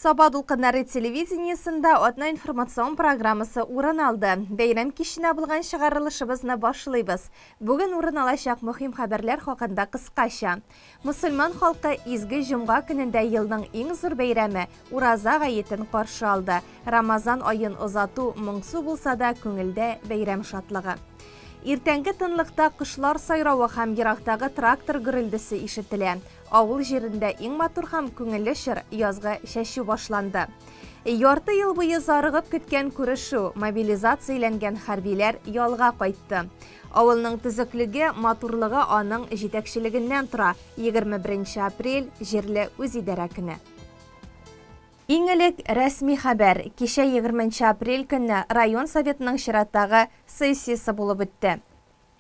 Саба дулкыннары телевидениесендә атна информацион программасы урын алды. Бәйрәм киченә булган чыгарылышыбызны башлыйбыз. Бүген урын алачак мөһим хәбәрләр хакында кыскача. Мусульман халкы изге җомга көнендә елның иң зур бәйрәме Ураза гаетен каршы алды. Рамазан аен озату моңсу булса да, күңелдә бәйрәм шатлыгы. Иртәнге тынлыкта кошлар сайравы һәм ерактагы трактор гөрелдесе ишетелә. Авыл җирендә иң матур һәм күңелле чор, язгы чәчү башланды. Ярты ел буе зарыгып көткән күрешү, мобилизацияләнгән хәрбиләр ялга кайтты. Авылның төзеклеге, матурлыгы аның җитәкчелегеннән тора. 21 нче апрель, җирле үзидарә көне. Иң элек рәсми хәбәр, кичә 20 апрель көнне район Советының чираттагы сессиясе булып үтте.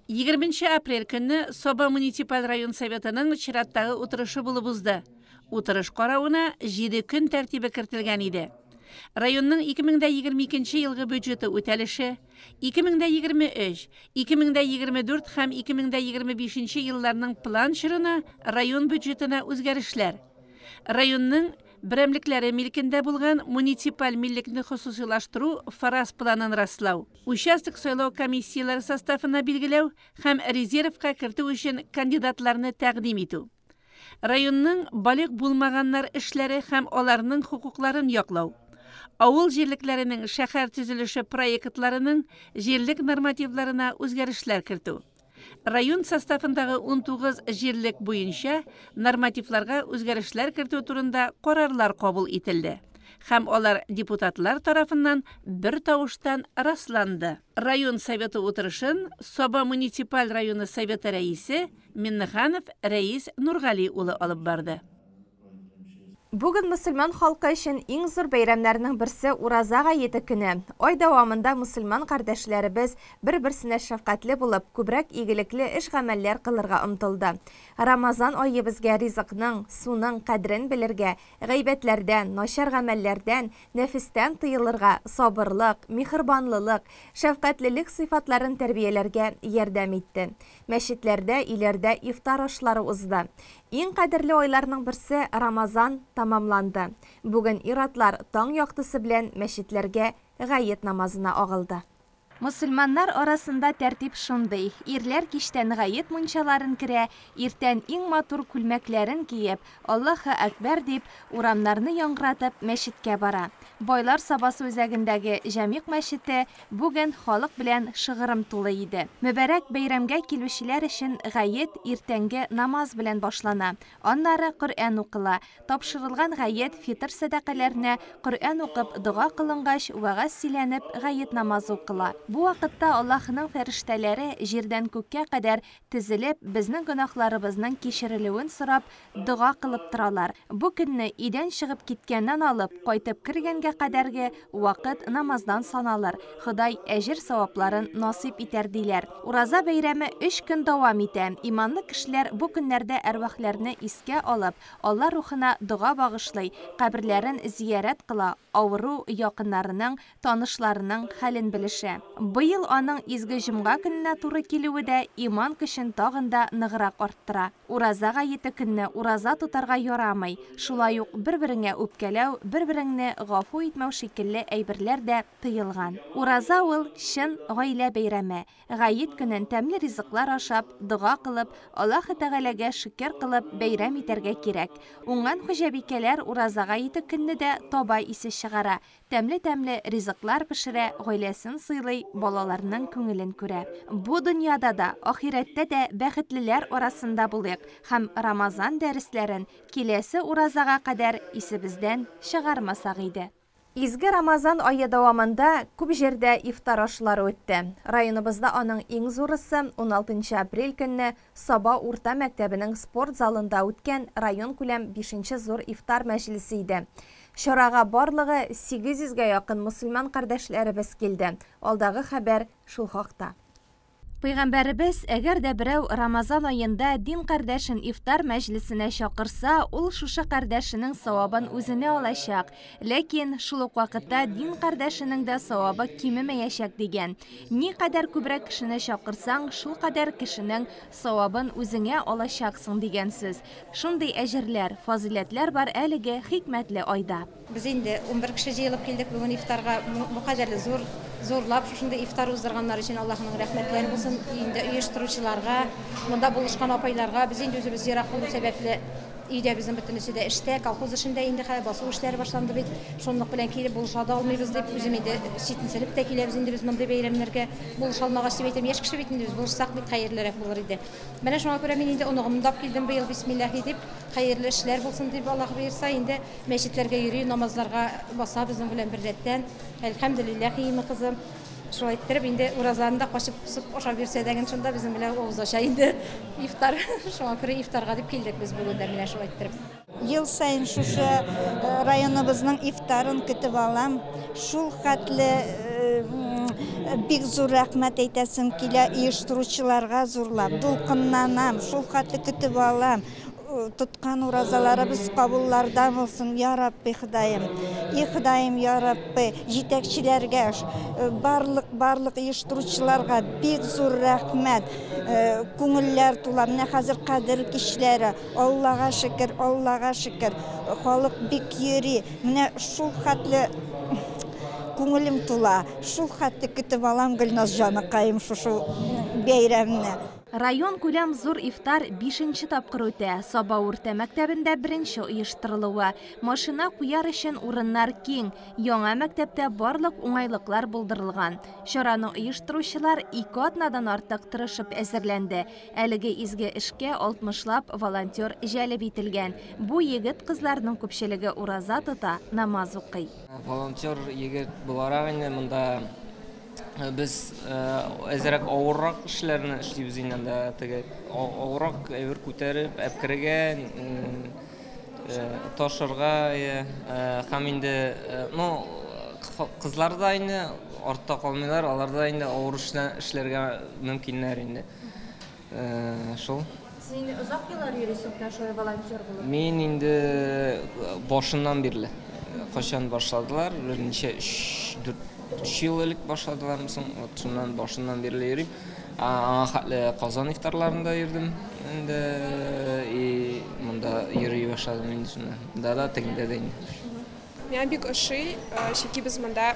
20 апрель көнне Саба муниципаль район Советының чираттагы утырышы булып узды. Утырыш каравына җиде көн тәртибе кертелгән иде. Районның 2022 елгы бюджеты үтәлеше, 2023, 2024 һәм 2025 елларның план чорына район бюджетына үзгәрешләр, Районның берәмлекләре милкендә булган муниципаль миллекне хосусыйлаштыру фараз планын раслау, участок сайлау комиссияләре составына билгеләү һәм резервка кертү өчен кандидатларны тәкъдим итү. Районның балигъ булмаганнар эшләре һәм аларның хокукларын яклау. Авыл җирлекләренең шәһәр төзелеше проектларының җирлек нормативларына үзгәрешләр кертү. Район составындагы 19 җирлек буенча нормативларга үзгәрешләр кертү турында карарлар кабул ителде һәм алар депутатлар тарафыннан бертавыштан расланды. Район Советы утырышын Саба муниципаль районы Советы рәисе Миннеханов Рәис Нургали улы алып барды. Бүген мөселман халкы өчен иң зур бәйрәмнәрнең берсе Ураза гаете көне. Ай дәвамында мөселман кардәшләребез бер-берсенә шәфкатьле булып, күбрәк игелекле эш-гамәлләр кылырга омтылды. Рамазан ае безгә ризыкның, суның кадерен белергә, гайбәтләрдән, начар гамәлләрдән, нәфестән тыелырга, сабырлык, миһербанлылык, шәфкатьлелек сыйфатларын тәрбияләргә ярдәм итте. Мәчетләрдә, өйләрдә ифтар ашлары узды. Иң кадерле айларның берсе Рамазан тәмамланды. Бүген ир-атлар таң яктысы белән мәчетләргә гает намазына агылды. Мөселманнар арасында тәртип шундый, ирләр кичтән гает мунчаларын керә, иртән иң матур күлмәкләрен киеп, Аллаһы әкбәр дип, урамнарны яңгыратып мәчеткә бара. Байлар Сабасы үзәгендәге Җәмигъ мәчете бүген халык белән шыгрым тулы иде. Мөбарәк бәйрәмгә килүчеләр өчен гает иртәнге намаз белән башлана. Аннары Коръән укыла. Тапшырылган гает, фитыр сәдакаләренә Коръән укып, дога кылынгач, вәгазь сөйләнеп, гает намазы укыла. Бу вакытта Аллаһының фәрештәләре җирдән күккә кадәр тезелеп, безнең гөнаһларыбызның кичерелүен сорап, дога кылып торалар. Бу көнне өйдән чыгып киткәннән алып, кайтып кергәнгә кадәрге вакыт намаздан саналыр, Ходай әҗер-савапларын насыйп итәр, диләр. Ураза бәйрәме өч көн дәвам итә. Иманлы кешеләр бу көннәрдә әрвахләрне искә алып, Алла рухына дога багышлый, каберләрен зиярәт кыла, авыру якыннарының, танышларының хәлен белешә. Быел аның изге җомга көненә туры килүе дә иман көчен тагын да ныграк арттыра. Ураза гаете көнне ураза тотарга ярамый, шулай ук бер-береңә үпкәләү, бер-береңне гафу итмәү шикелле әйберләр дә тыелган. Ураза ул, чын гаилә бәйрәме. Гает көнен тәмле ризыклар ашап, дога кылып, Аллаһы Тәгаләгә шөкер кылып бәйрәм итәргә кирәк. Уңган хуҗабикәләр ураза гаете көнне дә таба исе чыгара, тәмле-тәмле ризыклар пешерә, гаиләсен сыйлый, балаларның күңелен күрә. Бу дөньяда да, ахирәттә дә бәхетлеләр арасында булыйк һәм Рамазан дәресләрен киләсе уразага кадәр исебездән чыгармасак иде. Изге Рамазан ае дәвамында күп җирдә ифтар ашлары үтте. Районыбызда аның иң зурысы, уналтынчы апрель көнне Саба урта мәктәбенең спорт залында үткән районкүләм бишенче зур ифтар мәҗлесе иде. Чарага барлыгы 800 гә якын мөселман кардәшләребез килде. Алдагы хәбәр шул хакта. Пәйгамбәребез, әгәр дә берәү Рамазан аенда дин кардәшен ифтар мәҗлесенә чакырса, ул шушы кардәшенең савабын үзенә алачак. Ләкин шул ук вакытта дин кардәшенең дә савабы кимемәячәк дигән. Никадәр күбрәк кешене чакырсаң, шулкадәр кешенең савабын үзеңә алачаксың дигән сүз. Шундый әҗерләр, фазыйләтләр бар әлеге хикмәтле айда. Без инде 11 кеше җыелып килдек бүген ифтарга. Бу кадәрле зур, зурлап шушындый ифтар уздырганнар өчен Аллаһның рәхмәтләре булсын. Инде оештыручыларга, монда булышкан апайларга, без инде үзебез ерак булу сәбәпле өйдә безнең бөтенесе дә эштә, колхоз эшендә инде хәзер басу эшләре башланды бит. Шунлык белән килеп булыша да алмыйбыз дип, үзем инде читенсенеп тә киләбез инде без мондый бәйрәмнәргә. Булыша алмагач дип әйтәм, яшь кеше бит инде без, булышсак бик хәерлерәк булыр иде. Менә шуңа күрә мин инде оныгымны да алып килдем быел, бисмиллаһи дип, хәерле эшләр булсын дип, Аллаһ боерса, инде мәчетләргә йөри, намазларга баса безнең белән беррәттән. Әлхәмдүлилләһ, име кызым. Шулай иттереп инде уразаны да качып посып ашап йөрсә дә шунда безнең белән авыз ача инде ифтар. Шуңа күрә ифтарга дип килдек без бүген дә менә шулай иттереп. Ел саен шушы районыбызның ифтарын көтеп алам. Шул хәтле бик зур рәхмәт әйтәсем килә оештыручыларга зурлап, дулкынланам, шул хәтле көтеп алам. Тоткан уразаларыбыз кабуллардан булсын, я Рабби Ходаем. И Ходаем, я Рабби, җитәкчеләргә, барлык оештыручыларга бик зур рәхмәт. Күңелләр тула. Менә хәзер кадер кичләре. Аллага шөкер, Аллага шөкер. Халык бик йөри. Менә шул хәтле күңелем тула. Шул хәтле көтеп алам, Гөлназ җаныкаем, шушы бәйрәмне. Район күләм зур ифтар 5нче тапкыр үтә. Саба урта мәктәбендә беренче оештырылуы. Машина куяр өчен урыннар киң. Яңа мәктәптә барлык уңайлыклар булдырылган. Чараны оештыручылар 2 атнадан артык тырышып әзерләнде. Әлеге изге эшкә 60лап волонтер җәлеп ителгән. Бу егет кызларның күпчелеге ураза тота, намаз укый. Волонтер егет буларак инде монда без әзрәк авыррак эшләрне эшлибез инде анда, теге авыррак әйбер күтәреп, әпкергә, ташырга, һәм инде, ну, кызлар да инде артта калмыйлар, алар да инде авыр эшләргә мөмкиннәр инде. Шул. Син инде озак еллар йөрисең менә шулай волонтер булып? Мин инде башыннан бирле. Кайчан башладылар? Берничә 3-4 ел элек башладылар соң, вот шуннан башыннан бирле йөрим. Аңа хәтле Казан ифтарларында йөрдем инде, и монда йөри башладым инде шуннан. Монда да, тегендә дә инде. Миңа бик ошый, чөнки без монда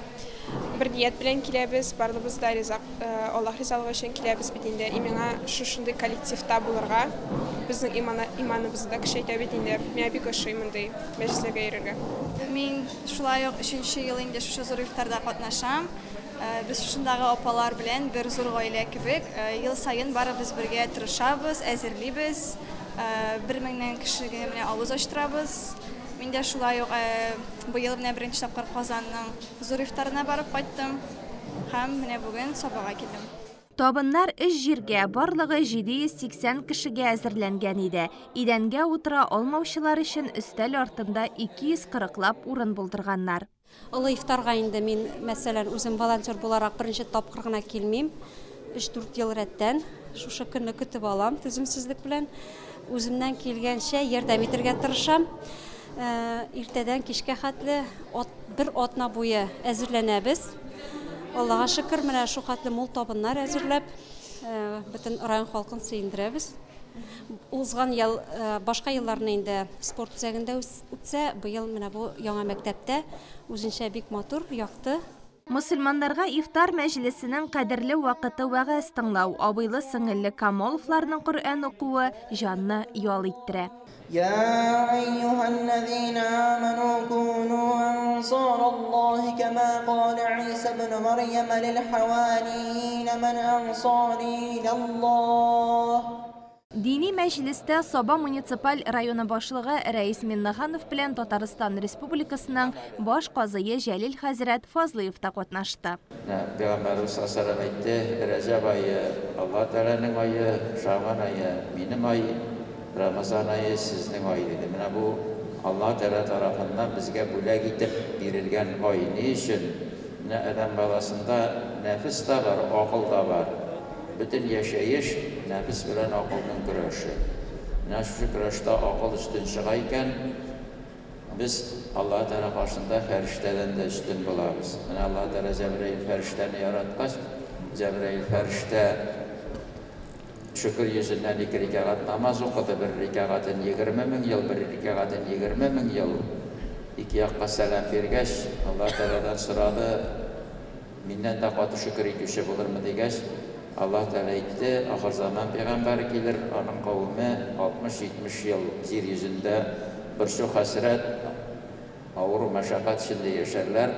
бер ният белән киләбез, барлыбыз да риза, Аллаһ ризалыгы өчен киләбез бит инде. И миңа шушындый коллективта булырга, безнең иманыбызны да көчәйтә бит инде. Миңа бик ошый мондый мәҗлесләргә йөрергә. Мин шулай ук 3нче ел инде шушы зур ифтарда катнашам. Без шушындагы апалар белән бер зур гаилә кебек, ел саен барыбыз бергә тырышабыз, әзерлибез. 1000 кешегә менә авыз ачтырабыз. Мин дә шулай ук быел менә беренче тапкыр Казанның зур ифтарына барып кайттым һәм менә бүген Сабага килдем. Табыннар 3 җиргә, барлыгы 780 кешегә әзерләнгән иде. Идәнгә утыра алмаучылар өчен өстәл артында 240лап урын булдырганнар. Олы ифтарга инде мин, мәсәлән, үзем волонтер буларак беренче тапкыр гына килмим. 3-4 ел рәттән шушы көнне көтеп алам түземсезлек белән. Үземнән килгәнчә ярдәм итәргә тырышам. Иртәдән кичкә хәтле бер атна буе әзерләнәбез. Аллаһка шөкер, менә шу хәтле мул табыннар әзерләп, бөтен район халкын сөендерәбез. Узган ел, башка елларны инде спорт үзәгендә үтсә, быел менә бу яңа мәктәптә үзенчә бик матур, якты. Мөселманнарга ифтар мәҗлесенең кадерле вакыты вәгазь тыңлау, абыйлы сеңелле Камоловларның Коръән укуы җанны ял иттерә. يا أيها الذين آمنوا كونوا أنصار الله كما قال عيسى ابن مريم للحواريين من أنصاري إلى الله. Дини мәҗлестә Саба муниципаль районы башлыгы Рәис Миннеханов белән Татарстан Республикасының баш казые Җәлил хәзрәт Фазлыев та катнашты. Пәйгамбәребез саллаллаһу алейһи ва сәлләм әйтте, Рәҗәб ае Аллаһ Тәгаләнең ае, Шәгъбан ае минем ай, Рамазан ае сезнең ай диде. Менә бу Аллаһ Тәгалә тарафыннан безгә бүләк итеп бирелгән ай. Ни өчен? Менә адәм баласында нәфес тә бар, акыл да бар. Бөтен яшәеш, нәфес белән акылның көрәше. Менә шушы көрәштә акыл өстен чыга икән, без Аллаһы Тәгалә каршында фәрештәдән дә өстен булабыз. Менә Аллаһы Тәгалә Җәбраил фәрештәне яраткач, Җәбраил фәрештә шөкер йөзеннән ике рикәгать намаз укыды, бер рикәгатен 20 мең ел, бер рикәгатен 20 мең ел. Ике якка сәлам биргәч, Аллаһы Тәгаләдән сорады, Миннән дә каты шөкер итүче булырмы дигәч, Аллаһ Тәгалә әйтте, Ахырзаман пәйгамбәре килер, аның кавеме 60-70 ел җир йөзендә борчу-хәсрәт, авыру, мәшәкать эчендә яшәрләр.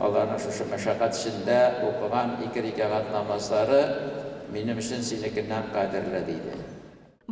Аларның шушы мәшәкать эчендә укыган ике рикәгать намазлары минем өчен синекеннән кадерле, диде.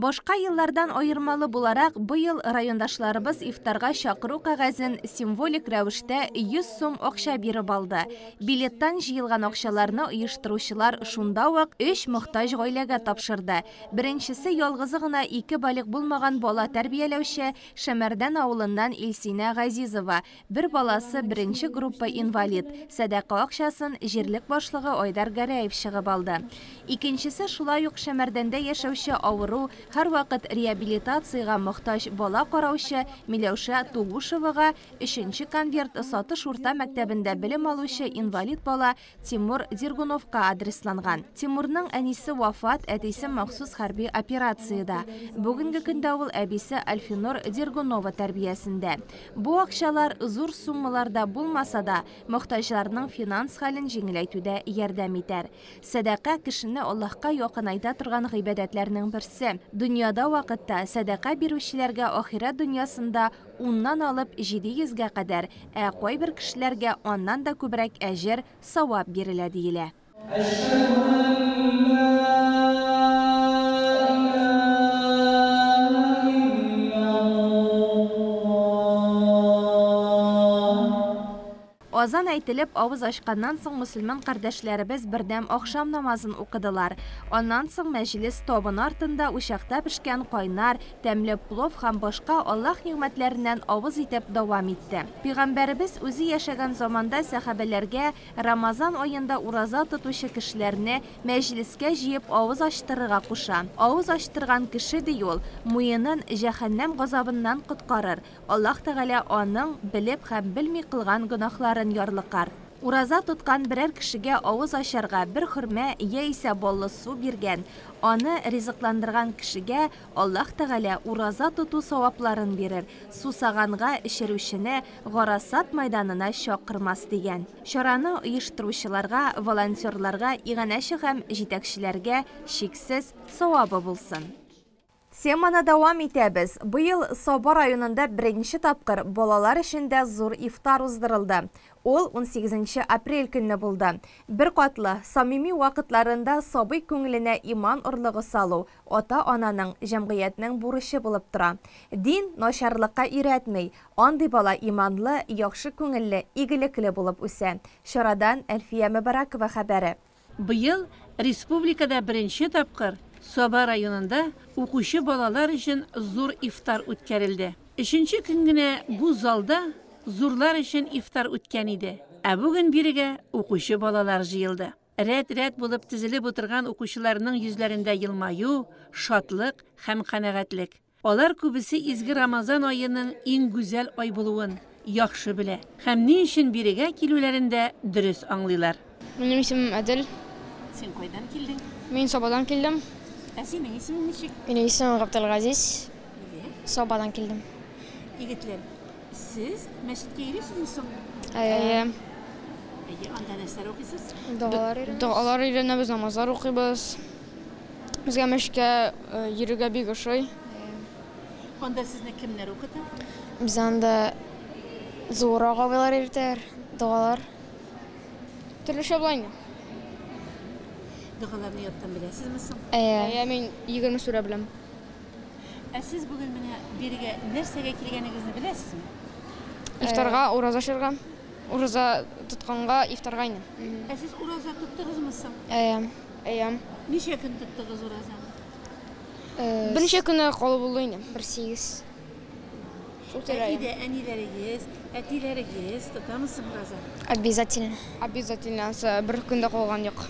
Башка еллардан аермалы буларак, быел райондашларыбыз ифтарга чакыру кәгазен символик рәвештә 100 сум акча биреп алды. Билеттан җыелган акчаларны оештыручылар шунда ук өч мохтаҗ гаиләгә тапшырды. Беренчесе ялгызы гына ике балигъ булмаган бала тәрбияләүче Шәмәрдән авылыннан Илсинә Газизова. Бер баласы беренче группа инвалид. Сәдака акчасын җирлек башлыгы Айдар Гәрәев чыгып алды. Икенчесе шулай ук Шәмәрдәндә яшәүче авыру, һәрвакыт реабилитациягә мохтаҗ бала караучы Миләүшә Тугушевага, өченче конверт Сатыш урта мәктәбендә белем алучы инвалид бала Тимур Дергуновка адресланган. Тимурның әнисе вафат, әтисе махсус хәрби операциядә. Бүгенге көндә ул әбисе Альфинур Дергунова тәрбиясендә. Бу акчалар зур суммаларда булмаса да, мохтаҗларның финанс хәлен җиңеләйтүдә ярдәм итәр. Сәдака кешене Аллаһка якынайта торган гыйбадәтләрнең берсе. Дөньяда вакытта сәдака бирүчеләргә ахирәт дөньясында уннан алып 700 гә кадәр, ә кайбер кешеләргә аннан да күбрәк әҗер, савап бирелә диелә. Азан әйтелеп, авыз ачканнан соң мөселман кардәшләребез бердәм ахшам намазын укыдылар. Аннан соң мәҗлес табын артында учакта пешкән кайнар, тәмле плов һәм башка Аллаһ нигъмәтләреннән авыз итеп дәвам итте. Пәйгамбәребез үзе яшәгән заманда сәхабәләргә Рамазан аенда ураза тотучы кешеләрне мәҗлескә җыеп авыз ачтырырга куша. Авыз ачтырган кеше, ди ул, муенын җәһәннәм газабыннан коткарыр. Аллаһ Тәгалә аның белеп һәм белми кылган гөнаһларын ярлыкар. Ураза тоткан берәр кешегә авыз ачарга бер хөрмә яисә баллы су биргән, аны ризыкландырган кешегә Аллаһ Тәгалә ураза тоту савапларын бирер, сусаганга эчерүчене Гарасат майданына чакырмас дигән. Чараны оештыручыларга, волонтерларга, иганәче һәм җитәкчеләргә чиксез савабы булсын. Теманы дәвам итәбез. Быел Саба районында беренче тапкыр балалар өчен дә зур ифтар уздырылды. Ул 18 апрель көнне булды. Бер катлы, самими вакытларында сабый күңеленә иман орлыгы салу ата-ананың, җәмгыятьнең бурычы булып тора. Дин начарлыкка өйрәтми. Андый бала иманлы, яхшы күңелле, игелекле булып үсә. Чарадан Әлфия Мөбарәкова хәбәре. Быел республикада беренче тапкыр Саба районында укучы балалар өчен зур ифтар үткәрелде. Өченче көн генә бу залда зурлар өчен ифтар үткән иде. Ә бүген бирегә укучы балалар җыелды. Рәт-рәт булып тезелеп утырган укучыларның йөзләрендә елмаю, шатлык һәм канәгатьлек. Алар күбесе изге Рамазан аеның иң гүзәл ай булуын яхшы белә һәм ни өчен бирегә килүләрен дә дөрес аңлыйлар. Минем исемем Әдел. Син кайдан килдең? Мин Сабадан килдем. Ә синең исемең ничек? Минем исемем Габделгазиз. Сабадан килдем. Егетләр, сез мәчеткә йөрисезме соң? Әйе. Әйе, анда нәрсәләр укыйсыз? Догалар өйрәнәбез, намазлар укыйбыз. Безгә мәчеткә йөрергә бик ошый. Анда сезне кемнәр укыта? Без анда зуррак абыйлар өйрәтәләр, догалар. Төрлечә була инде. Догаларны яттан беләсезме соң? Әйе. Әйе, мин 20 сүрә беләм. Ә сез бүген менә бирегә нәрсәгә килгәнегезне беләсезме? Ифтарга, ураза ачарга. Ураза тотканга ифтарга инде. Ә сез ураза тоттыгызмы соң? Әйе. Әйе. Ничә көн тоттыгыз уразаны? Берничә көне калу булды инде. Бер сигез. Шул тирә. Әйдә, әниләрегез, әтиләрегез тотамы соң ураза? Обязательно. Обязательно. Бер көн дә калган юк.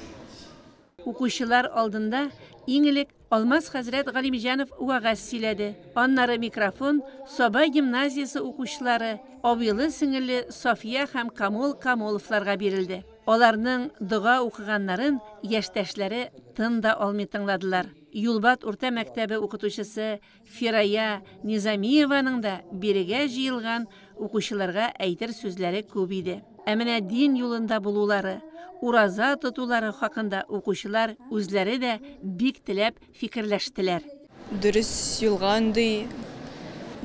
Укучылар алдында иң элек Алмаз хәзрәт Галимҗанов вәгазь сөйләде. Аннары микрофон Саба гимназиясе укучылары, абыйлы-сеңелле Сафия һәм Камол Камоловларга бирелде. Аларның дога укыганнарын яшьтәшләре тын да алмый тыңладылар. Юлбат урта мәктәбе укытучысы Фирая Низамиеваның да бирегә җыелган укучыларга әйтер сүзләре күп иде. Ә менә дин юлында булулары, ураза тотулары хакында укучылар үзләре дә бик теләп фикерләштеләр. Дөрес юлга өнди,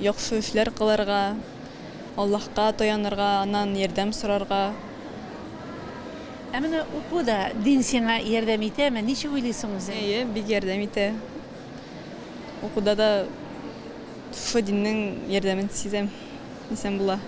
яхшы эшләр кылырга, Аллаһка таянырга, аннан ярдәм сорарга. Ә менә укуда дин сиңа ярдәм итәме? Ничек уйлыйсың үзең? Әйе, бик ярдәм итә. Укуда да шушы диннең ярдәмен сизәм, дисәм була.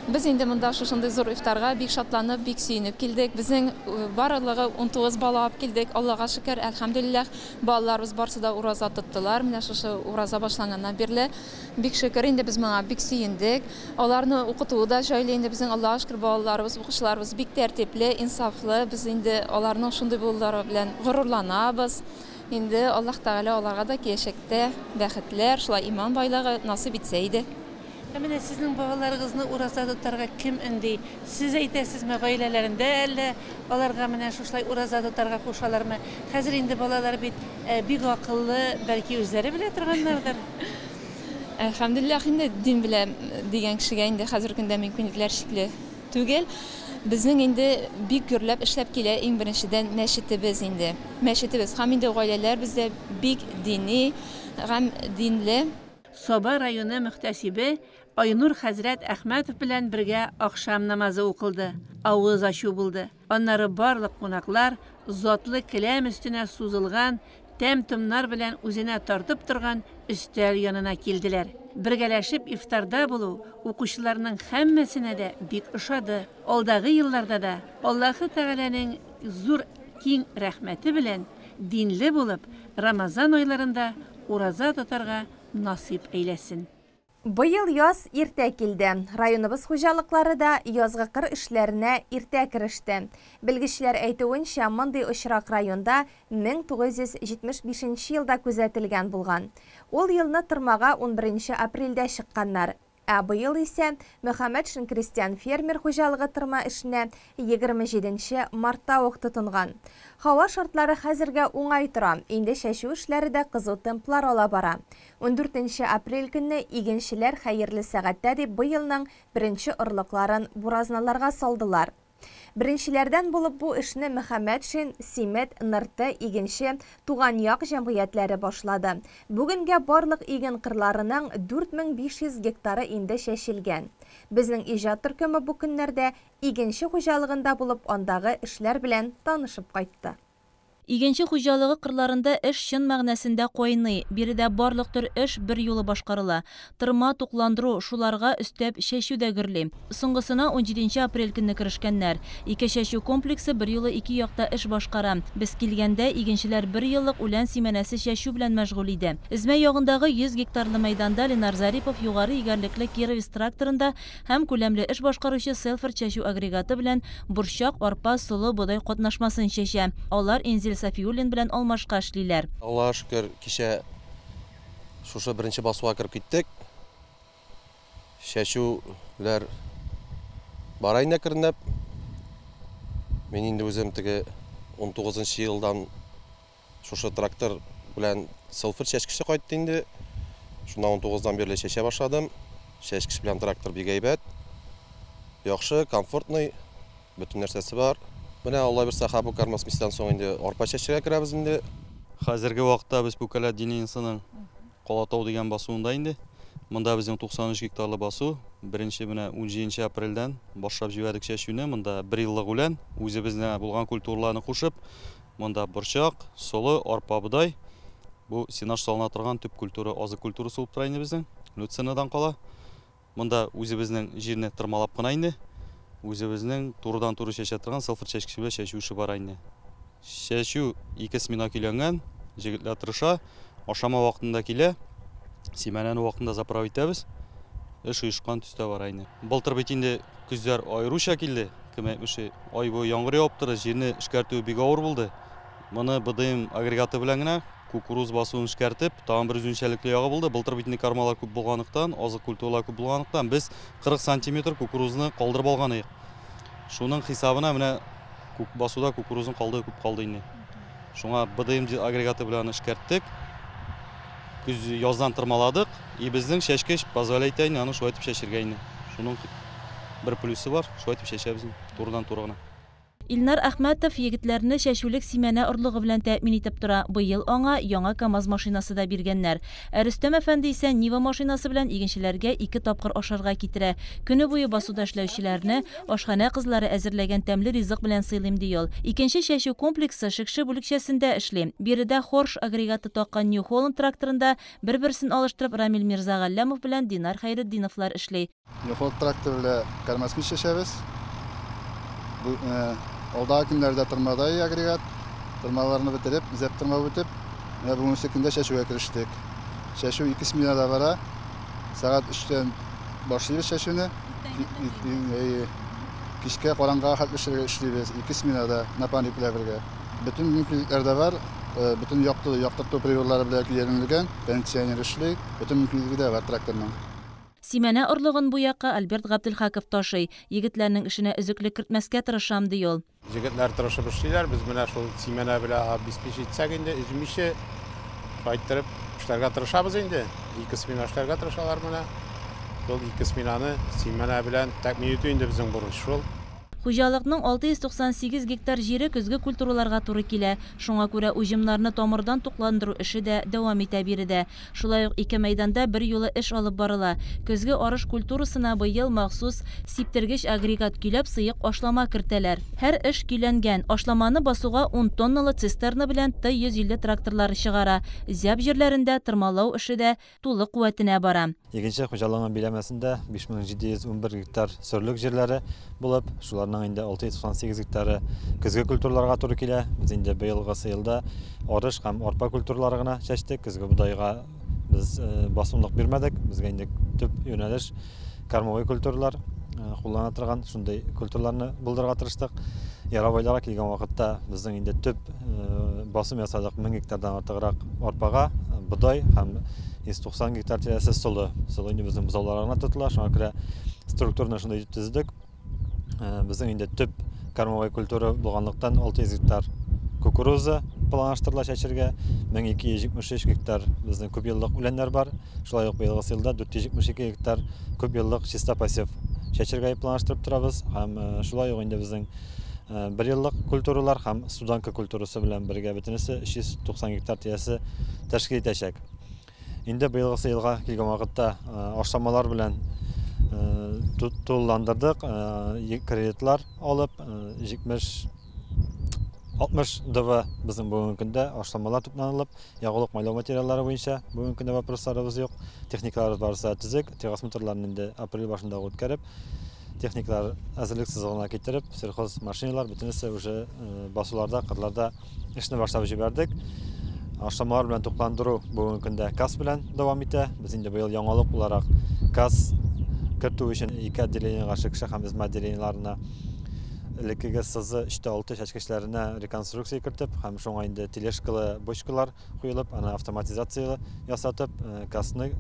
Без инде монда шушындый зур ифтарга бик шатланып, бик сөенеп килдек. Безнең барлыгы 19 бала алып килдек. Аллага шөкер, әлхәмдүлилләһ, балаларыбыз барсы да ураза тоттылар. Менә шушы ураза башланганнан бирле бик шөкер инде без моңа бик сөендек. Аларны укытуы да җайлы инде безнең, Аллага шөкер, балаларыбыз, укучыларыбыз бик тәртипле, инсафлы. Без инде аларның шундый булулары белән горурланабыз. Инде Аллаһ Тәгалә аларга да киләчәктә бәхетләр, шулай иман байлыгы насыйп итсә иде. Ә менә сезнең балаларыгызны ураза тотарга кем өнди? Сез әйтәсезме гаиләләрендә, әллә аларга менә шушылай ураза тотарга кушалармы? Хәзер инде балалар бит бик акыллы, бәлки үзләре белә торганнардыр. Әлхәмдүлилләһ, инде дин белә дигән кешегә инде хәзерге көндә мөмкинлекләр чикле түгел. Безнең инде бик гөрләп эшләп килә иң беренчедән мәчетебез инде. Мәчетебез һәм инде гаиләләр бездә бик дини һәм динле. Саба районы мөхтәсибе Айнур хәзрәт Әхмәтов белән бергә ахшам намазы укылды, авыз ачу булды. Аннары барлык кунаклар затлы келәм өстенә сузылган тәм-томнар белән үзенә тартып торган өстәл янына килделәр. Бергәләшеп ифтарда булу укучыларның һәммәсенә дә бик ошады. Алдагы елларда да Аллаһы Тәгаләнең зур киң рәхмәте белән динле булып, Рамазан айларында ураза тотарга насыйп әйләсен. Быел яз иртә килде. Районыбыз хуҗалыклары да язгы кыр эшләренә иртә кереште. Белгечләр әйтүенчә, мондый очрак районда 1975 елда күзәтелгән булган. Ул елны тырмага 11 апрельдә чыкканнар. Ә быел исә Мөхәммәтшин крестьян фермер хуҗалыгы тырма эшенә 27 мартта ук тотынган. Һава шартлары хәзергә уңай тора. Инде чәчү эшләре дә кызу темплар ала бара. 14 апрель көнне игенчеләр хәерле сәгатьтә дип быелның беренче орлыкларын буразналарга салдылар. Беренчеләрдән булып бу эшне Мөхәммәтшин, Симет, Нырты, Игенче, Туган як җәмгыятьләре башлады. Бүгенгә барлык иген кырларының 4500 гектары инде чәчелгән. Безнең иҗат төркеме бу көннәрдә Игенче хуҗалыгында булып, андагы эшләр белән танышып кайтты. Игенче хуҗалыгы кырларында эш чын мәгънәсендә кайный. Биредә барлык төр эш бер юлы башкарыла. Тырма, тукландыру, шуларга өстәп чәчү дә гөрли. Соңгысына 17 апрель көнне керешкәннәр. Ике чәчү комплексы бер юлы ике якта эш башкара. Без килгәндә игенчеләр бер еллык үлән симәнәсе чәчү белән мәшгуль иде. Эзмә ягындагы 100 гектарлы мәйданда Ленар Зарипов югары егәрлекле Кировец тракторында һәм күләмле эш башкаручы Селфорд чәчү агрегаты белән борчак, арпа, солы, бодай катнашмасын чәчә. Алар Инзил Сафиуллин белән алмашка эшлиләр. Аллаһка шөкер, кичә шушы беренче басуга кереп киттек. Чәчүләр бара инде әкренләп. Мин инде үзем теге 19 елдан шушы трактор белән Селфорд чәчкече кайтты инде. Шуннан 19-дан бирле чәчә башладым. Чәчкеч белән трактор бик әйбәт. Яхшы, комфортный, бөтен нәрсәсе бар. Менә Алла бирсә, бу кормосместан соң инде арпа чәчәргә керәбез инде. Хәзерге вакытта без Пүкәлә Дининсының Калатау дигән басуында инде. Монда безнең 93 гектарлы басу. Беренче менә 17 апрельдән башлап җибәрдек чәчүне. Монда бер еллык үлән, үзебезнең булган культураларны кушып, монда борчак, солы, арпа, бодай. Бу сенаж салына торган төп культура, азык культурасы булып тора инде безнең. Люцернадан кала. Монда үзебезнең җирне тырмалап кына инде. Үзебезнең турыдан-туры чәчә торган Селфорд чәчкече белән чәчү эше бара инде. Чәчү ике смена көйләнгән, җегетләр тырыша, ашама вакытында килә, симәнәне вакытында заправ итәбез. Эш оешкан төстә бара инде. Былтыр бит инде көзләр аеруча килде. Кем әйтмешли, ай буе яңгыр явып торды, җирне эшкәртү бик авыр булды. Моны БДМ агрегаты белән генә кукуруз басуын эшкәртеп, тагын бер үзенчәлекле ягы булды. Былтыр бит инде кормалар күп булганлыктан, азык культуралар күп булганлыктан, без 40 сантиметр кукурузны калдырып алган идек. Шуның хисабына менә басуда кукурузның калдыгы күп калды инде. Шуңа БДМ агрегаты белән эшкәрттек. Көз яздан тырмаладык, и безнең чәчкеч позволяет итә инде аны шулай итеп чәчергә инде. Шуның бер плюсы бар, шулай итеп чәчәбез инде, турыдан-туры гына. Илнар Әхмәтов егетләрне чәчүлек симәнә орлыгы белән тәэмин итеп тора. Быел аңа яңа КАМАЗ машинасы да биргәннәр. Ә Рөстәм әфәнде исә Нива машинасы белән игенчеләргә ике тапкыр ашарга китерә. Көне буе басуда эшләүчеләрне ашханә кызлары әзерләгән тәмле ризык белән сыйлыйм, ди ул. Икенче чәчү комплексы Шекше бүлекчәсендә эшли. Биредә Хорш агрегаты таккан Нью Холланд тракторында бер-берсен алыштырып Рамил Мирзагалләмов белән Динар Хәйретдиновлар эшли. Нью Холланд тракторы белән кормосмесь чәчәбез. Алдагы көннәрдә тырмадай агрегат, тырмаларны бетереп, зәп тырма үтеп, менә бүгенге көндә чәчүгә керештек. Чәчү ике сменада бара. Сәгать өчтән башлыйбыз чәчүне. Кичкә караңгыга хәтле эшлибез. Ике сменада напарник белән бергә. Бөтен мөмкинлекләр дә бар. Бөтен якты, яктырту приборлары белән көйләнелгән, кондиционер эшли. Бөтен мөмкинлеге дә бар тракторның. Симәнә орлыгын бу якка Альберт Габделхаков ташый. Егетләрнең эшенә өзеклек кертмәскә тырышам, ди ул. Егетләр тырышып эшлиләр, без менә шул симәнә белән обеспечить итсәк инде, өзмичә шайтырып эшләргә тырышабыз инде. Ике смена эшләргә тырышалар менә. Шул ике сменаны симәнә белән тәэмин итү инде безнең бурыч шул. Хуҗалыкның 698 гектар җире көзге культураларга туры килә. Шуңа күрә уҗымнарны тамырдан тукландыру эше дә дәвам итә биредә. Шулай ук ике мәйданда бер юлы эш алып барыла. Көзге арыш культурасына быел махсус сиптергеч агрегат көйләп сыек ашлама кертәләр. Һәр эш көйләнгән. Ашламаны басуга 10 тонналы цистерна белән Т-150 тракторлары чыгара. Зяб җирләрендә тырмалау эше дә тулы куәтенә бара. Игенче хуҗалыгының биләмәсендә 5711 гектар сөрлек җирләре булып, шуларның инде 698 гектары көзге культураларга туры килә. Без инде быелгысы елда арыш һәм арпа культуралары гына чәчтек. Көзге бодайга без басымлык бирмәдек. Безгә инде төп юнәлеш кормовой культуралар куллана торган шундый культураларны булдырырга тырыштык. Яровойларга килгән вакытта безнең инде төп басым ясадык 1000 гектардан артыграк арпага, бодай һәм 190 гектар тирәсе солы. Солы инде безнең бозаулар гына тотыла, шуңа күрә структураны шундый итеп төзедек. Безнең инде төп кормовой культура булганлыктан 600 гектар кукуруза планлаштырыла чәчергә, 1273 гектар безнең күп еллык үләннәр бар. Шулай ук быелгы елда 472 гектар күп еллык чиста посев чәчергә планлаштырып торабыз. Һәм шулай ук инде безнең бер еллык культуралар һәм суданка культурасы белән бергә бөтенесе 390 гектар тирәсе тәшкил итәчәк. Инде быелгысы елга килгән вакытта ашламалар белән тулыландырдык, кредитлар алып, 60 ДВ безнең бүгенге көндә ашламалар тупланылып, ягулык майлау материаллары буенча бүгенге көндә вопросларыбыз юк. Техникаларыбыз барысы төзек, техосмотрларны инде апрель башында үткәреп, техникалар әзерлек сызыгына китереп, сельхоз машиналар бөтенесе уже басуларда, кырларда эшне башлап җибәрдек. Ашламалар белән тукландыру бүгенге көндә КАС белән дәвам итә. Без инде быел яңалык буларак КАС кертү өчен ике отделениега, Шекше һәм Эзмә отделениеларына элеккеге СЗ 3.6 чәчкечләренә реконструкция кертеп һәм шуңа инде тележкалы бочкалар куелып, аны автоматизация ясатып, КАСны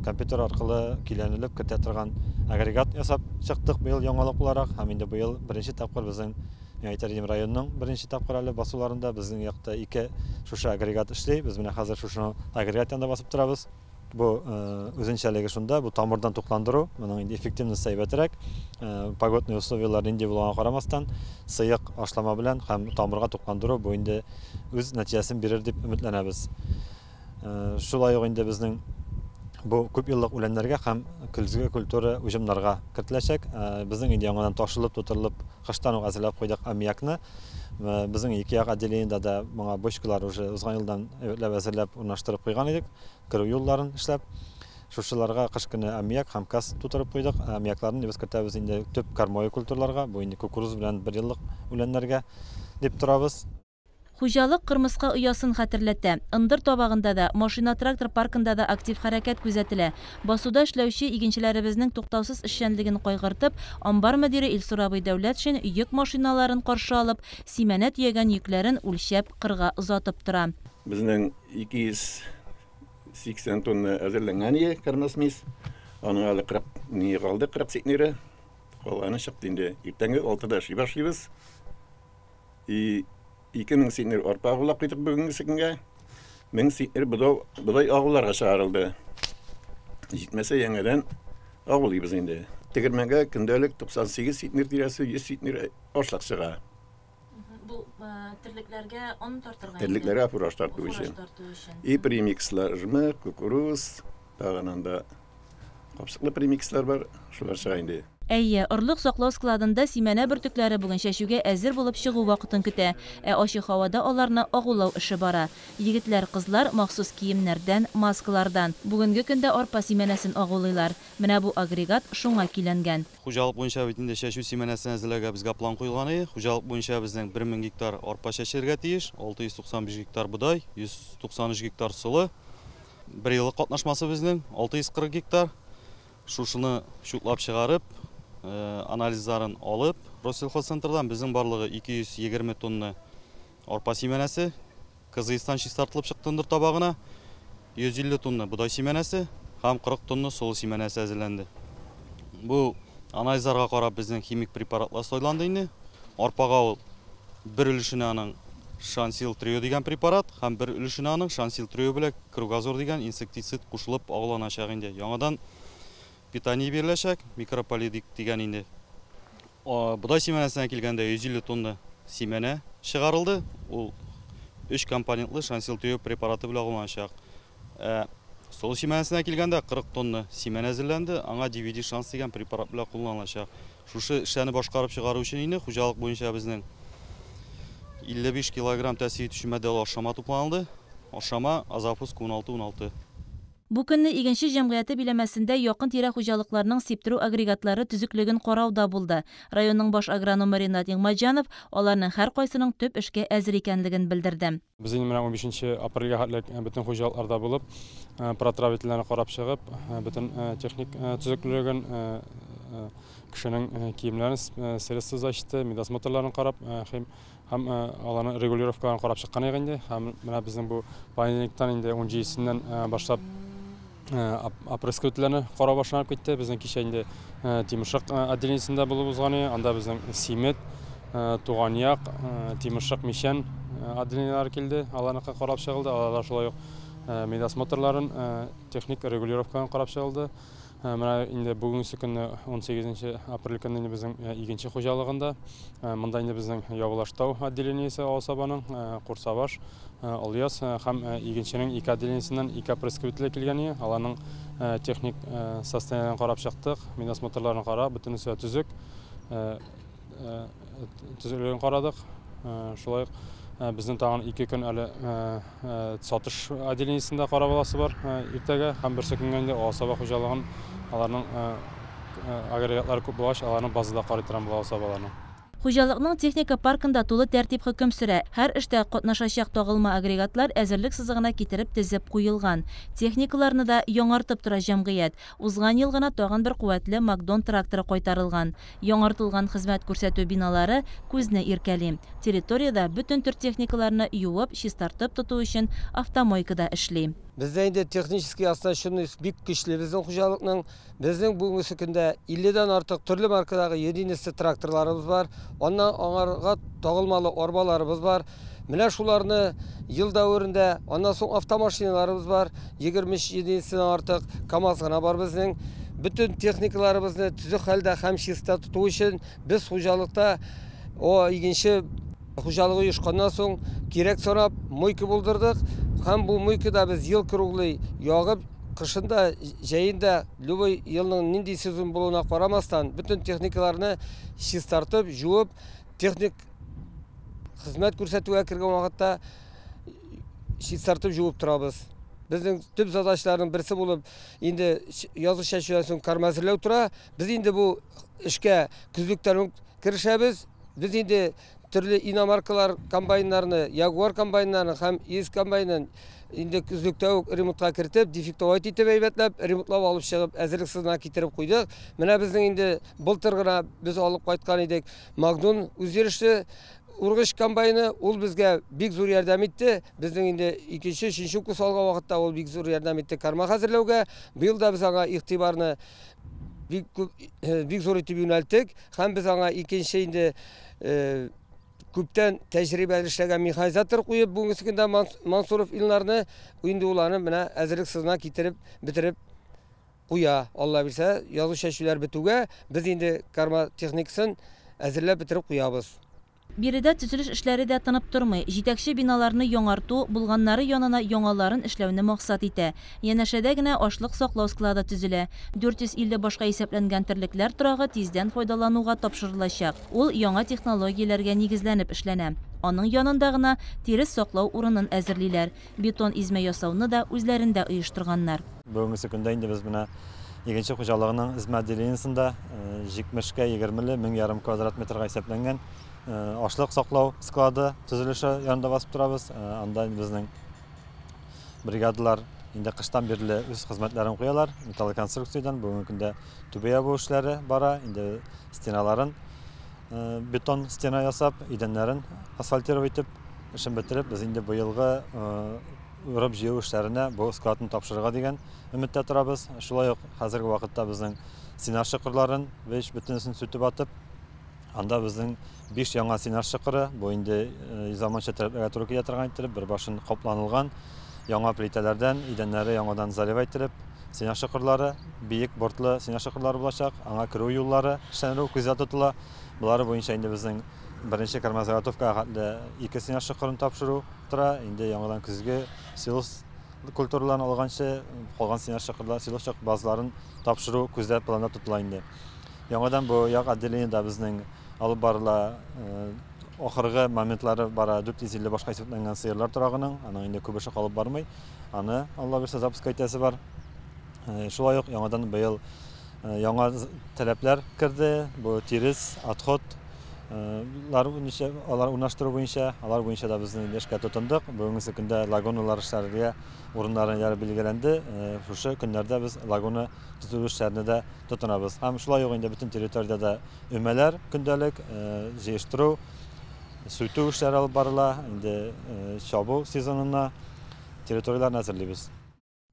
компьютер аркылы көйләнелеп кертә торган агрегат ясап чыктык быел яңалык буларак. Һәм инде быел беренче тапкыр безнең, мин әйтер идем, районның беренче тапкыр әле басуларында безнең якта ике шушы агрегат эшли. Без менә хәзер шушы агрегат янында басып торабыз. Бу үзенчәлеге шунда, бу тамырдан тукландыру, моның инде эффективности әйбәтрәк. Погодный условиялар нинди булганга карамастан, сыек ашлама белән һәм тамырга тукландыру бу инде үз нәтиҗәсен бирер дип өметләнәбез. Шулай ук инде безнең бу күп еллык үләннәргә һәм көзге культура уҗымнарга кертеләчәк. Безнең инде яңадан ташылып, тутырылып, кыштан ук әзерләп куйдык аммиакны. Безнең ике як отделениедә дә моңа бочкалар уже узган елдан әйбәтләп әзерләп урнаштырып куйган идек. Керү юлларын эшләп, шушыларга кыш көне аммиак һәм кас тутырып куйдык. Аммиакларны без кертәбез инде төп кормовой культураларга, бу инде кукуруз белән бер еллык үләннәргә дип торабыз. Хуҗалык кырмыска оясын хәтерләтә. Ындыр табагында да, машина-трактор паркында да актив хәрәкәт күзәтелә. Басуда эшләүче игенчеләребезнең туктаусыз эшчәнлеген кайгыртып, амбар мөдире Илсур абый Дәүләтшин йөк машиналарын каршы алып, симәнә төягән йөкләрен үлчәп, кырга озатып тора. Безнең 280 тонна әзерләнгән ие кормосмесь. Аның әле 40 ни калды, 40 центнеры. Калганы чыкты инде. Иртәнге 6да эшли башлыйбыз. И 2000 центнер арпа агулап куйдык бүгенге көнгә. 1000 центнер бодай агуларга чыгарылды. Җитмәсә яңадан агулыйбыз инде. Тегермәнгә көндәлек 98 центнер тирәсе, 100 центнер ашлык чыга. Бу терлекләргә он тартырга. Терлекләргә фураж тарту өчен. И премикслар, жмых, кукуруз, тагын анда капчыклы премикслар бар, шулар чыга инде. Әйе, орлык саклау складында симәнә бөртекләре бүген чәчүгә әзер булып чыгу вакытын көтә. Ә ачык һавада аларны агулау эше бара. Егетләр, кызлар махсус киемнәрдән, маскалардан. Бүгенге көндә арпа симәнәсен агулыйлар. Менә бу агрегат шуңа көйләнгән. Хуҗалык буенча бит инде чәчү симәнәсен әзерләргә безгә план куелган иде. Хуҗалык буенча безнең 1000 гектар арпа чәчелергә тиеш, 695 гектар бодай, 193 гектар солы. Бер еллык катнашмасы безнең 640 гектар. Шушыны чутлап чыгарып, анализларын алып, Россельхозцентрдан безнең барлыгы 220 тонна арпа симәнәсе, КЗИСтан чистартылып чыкты ындыр табагына, 150 тонна бодай симәнәсе һәм 40 тонна солы симәнәсе әзерләнде. Бу анализларга карап безнең химик препаратлар сайланды инде. Арпага ул бер өлешенә аның Шансил Трио дигән препарат һәм бер өлешенә аның Шансил Трио белән Кругозор дигән инсектицид кушылып агуланачак инде. Яңадан питание биреләчәк, микрополидик дигән инде. Бодай симәнәсенә килгәндә 150 тонна симәнә чыгарылды. Ул 3 компонентлы Шансил Трио препараты белән агуланачак. Солы симәнәсенә килгәндә 40 тонна симәнә әзерләнде. Аңа DVD Шанс дигән препарат белән кулланылачак. Шушы эшләрне башкарып чыгару өчен инде хуҗалык буенча безнең 55 килограмм тәэсир итүче матдәле ашама тупланылды. Ашама Азапуск 16-16. Бу көнне Игенче җәмгыяте биләмәсендә якын-тирә хуҗалыкларның сиптерү агрегатлары төзеклеген карау да булды. Районның баш агрономы Ринат Нигъмәтҗанов аларның һәркайсының төп эшкә әзер икәнлеген белдерде. Без инде менә 15 апрельгә хәтле бөтен хуҗалыкларда булып, протравительләрне карап чыгып, бөтен техник төзеклеген, кешенең киемнәрен, средства защиты, медосмотрларын карап, һәм аларның регулировкаларын карап чыккан идек инде. Һәм менә безнең бу понедельниктан инде 17-сеннән башлап опрыскивательләрне карау башланып китте. Безнең кичә инде Тимершык отделениесендә булып узган иде. Анда безнең Симет, Туган як, Тимершык, Мичән отделениеләре килде. Аларныкы карап чыгылды. Алар шулай ук медосмотрларын, техник регулировкаларын карап чыгылды. Менә инде бүгенге көнне 18 апрель көнне инде безнең Игенче хуҗалыгында, монда инде безнең Явылаштау отделениесе Алсабаның, Курсабаш, Олъяз һәм Игенченең ике отделениесеннән ике опрыскиватель килгән иде. Аларның техник состояниеләрен карап чыктык, медосмотрларын карап, бөтенесе төзек, төзеклеген карадык. Шулай ук безнең тагын 2 көн әле сатыш отделениесендә карап аласы бар иртәгә һәм берсе көнгә инде Алсаба хуҗалыгын аларның агрегатлары күп булгач, аларның базада карый торган була Алсабаларның. Хуҗалыкның техника паркында тулы тәртип хөкем сөрә. Һәр эштә катнашачак тагылма агрегатлар әзерлек сызыгына китереп тезеп куелган. Техникаларны да яңартып тора җәмгыять. Узган ел гына тагын бер куәтле Макдон тракторы кайтарылган. Яңартылган хезмәт күрсәтү биналары күзне иркәли. Территориядә бөтен төр техникаларны юып, чистартып тоту өчен автомойка да эшли. Бездә инде технический оснащенность бик көчле безнең хуҗалыкның. Безнең бүгенге көндә 50-дән артык төрле маркадагы единица тракторларыбыз бар. Аннан аңарга тагылмалы арбаларыбыз бар. Менә шуларны ел дәверендә, аннан соң автомашиналарыбыз бар. 23 единицадан артык КАМАЗ гына бар безнең. Бөтен техникаларыбызны төзек хәлдә һәм чиста тоту өчен без хуҗалыкта Игенче хуҗалыгы оешканнан соң кирәк санап мойка булдырдык. Һәм бу мойкада без ел круглый ягып, кышында, җәендә, любой елның нинди сезон булуына карамастан, бөтен техникаларны чистартып, жуып, техник хезмәт күрсәтүгә кергән вакытта чистартып жуып торабыз. Безнең төп задачаларның берсе булып инде язгы чәчүдән соң корма әзерләү тора. Без инде бу эшкә көзлектән үк керешәбез. Без инде төрле иномаркалар комбайннарны, Ягуар комбайннарын һәм ИЗ комбайнын инде көзлектә үк ремонтка кертеп, дефектовать итеп әйбәтләп, ремонтлап алып чыгып, әзерлек сызына китереп куйдык. Менә безнең инде былтыр гына без алып кайткан идек Магнун үзйөрешле ургыч комбайны, ул безгә бик зур ярдәм итте. Безнең инде икенче, өченче укус алган вакытта ул бик зур ярдәм итте карма хәзерләүгә. Быел да без аңа игътибарны бик күп, бик зур итеп юнәлттек һәм без аңа икенче инде күптән тәҗрибәле эшләгән механизатор куеп, бүгенге көндә Мансуров Илнарны инде ул аны менә әзерлек сызына китереп бетереп куя. Алла бирсә, язу чәчүләр бетүгә без инде карма техникасын әзерләп бетереп куябыз. Биредә төзелеш эшләре дә тынып тормый. Җитәкче биналарны яңарту, булганнары янына яңаларын эшләүне максат итә. Янәшәдә генә ашлык саклау склады төзелә. 450 башка исәпләнгән терлекләр торагы тиздән файдалануга тапшырылачак. Ул яңа технологияләргә нигезләнеп эшләнә. Аның янында гына тирес саклау урынын әзерлиләр. Бетон измә ясауны да үзләрендә оештырганнар. Бүгенге көндә инде без менә Игенче хуҗалыгының измә отделениесендә 70-кә 20 мең ярым квадрат метрга исәпләнгән ашлык саклау склады төзелеше янында басып торабыз. Анда безнең бригадалар инде кыштан бирле үз хезмәтләрен куялар. Металлоконструкциядән бүгенге көндә түбә ябу эшләре бара. Инде стеналарын бетон стена ясап, идәннәрен асфальтировать итеп, эшен бетереп, без инде быелгы урып җыю эшләренә бу складны тапшырырга дигән өметтә торабыз. Шулай ук хәзерге вакытта безнең сенаж чокырларын без бөтенесен сүтеп атып, анда безнең 5 яңа сенаж чокыры, бу инде заманча таләпләргә туры килә торган иттереп, бер башын капланылган яңа плитәләрдән, идәннәре яңадан заливать иттереп, сенаж чокырлары, биек бортлы сенаж чокырлары булачак, аңа керү юллары эшләнү күздә тотыла. Булары буенча инде безнең беренче кормозаготовкага хәтле 2 сенаж чокырын тапшыру тора. Инде яңадан көзге силос культураларын алганчы калган сенаж чокырлар, силос чокыр базаларын тапшыру күздә планда тотыла инде. Яңадан бу як отделениедә безнең алып барыла ахыргы моментлары бара 450 башка исәпләнгән сыерлар торагының, аның инде күп эше калып бармый. Аны Алла бирсә запуск итәсе бар. Шулай ук яңадан быел яңа таләпләр керде. Бу тирес, отход лар буенча, алар урнаштыру буенча, алар буенча да безнең эшкә тотындык. Бүгенге көндә лагуналар эшләргә урыннары билгеләнде. Шушы көннәрдә без лагуна төзү эшләренә дә тотынабыз. Һәм шулай ук инде бөтен территориядә дә өмәләр көндәлек җыештыру, сүтү эшләре алып барыла. Инде чабу сезонына территорияләрне әзерлибез.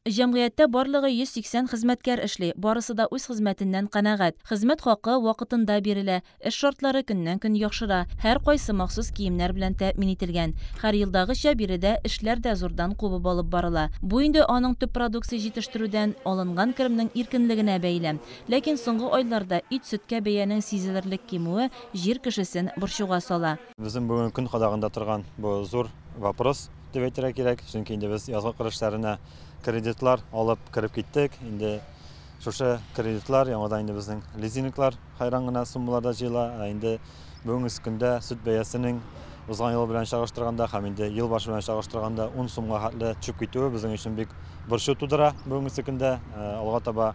Җәмгыятьтә барлыгы 180 хезмәткәр эшли. Барысы да үз хезмәтеннән канәгать. Хезмәт хакы вакытында бирелә. Эш шартлары көннән-көн яхшыра. Һәр кайсы махсус киемнәр белән тәэмин ителгән. Һәр елдагыча биредә эшләр дә зурдан кубып алып барыла. Бу инде аның төп продукция җитештерүдән алынган керемнең иркенлегенә бәйле. Ләкин соңгы айларда ит-сөткә бәянең сизелерлек кимүе җир кешесен борчуга сала. Безнең бүген көн кадагында торган бу зур вопрос дип әйтергә кирәк, чөнки инде без язгы кыр эшләренә кредитлар алып кереп киттек. Инде шушы кредитлар яңадан инде безнең лизинглар хайран гына суммаларда җыела. Ә инде бүгенге көндә сөт бәясенең узган ел белән чагыштырганда һәм инде ел башы белән чагыштырганда 10 сумга хәтле төшеп китүе безнең өчен бик борчу тудыра бүгенге көндә. Алга таба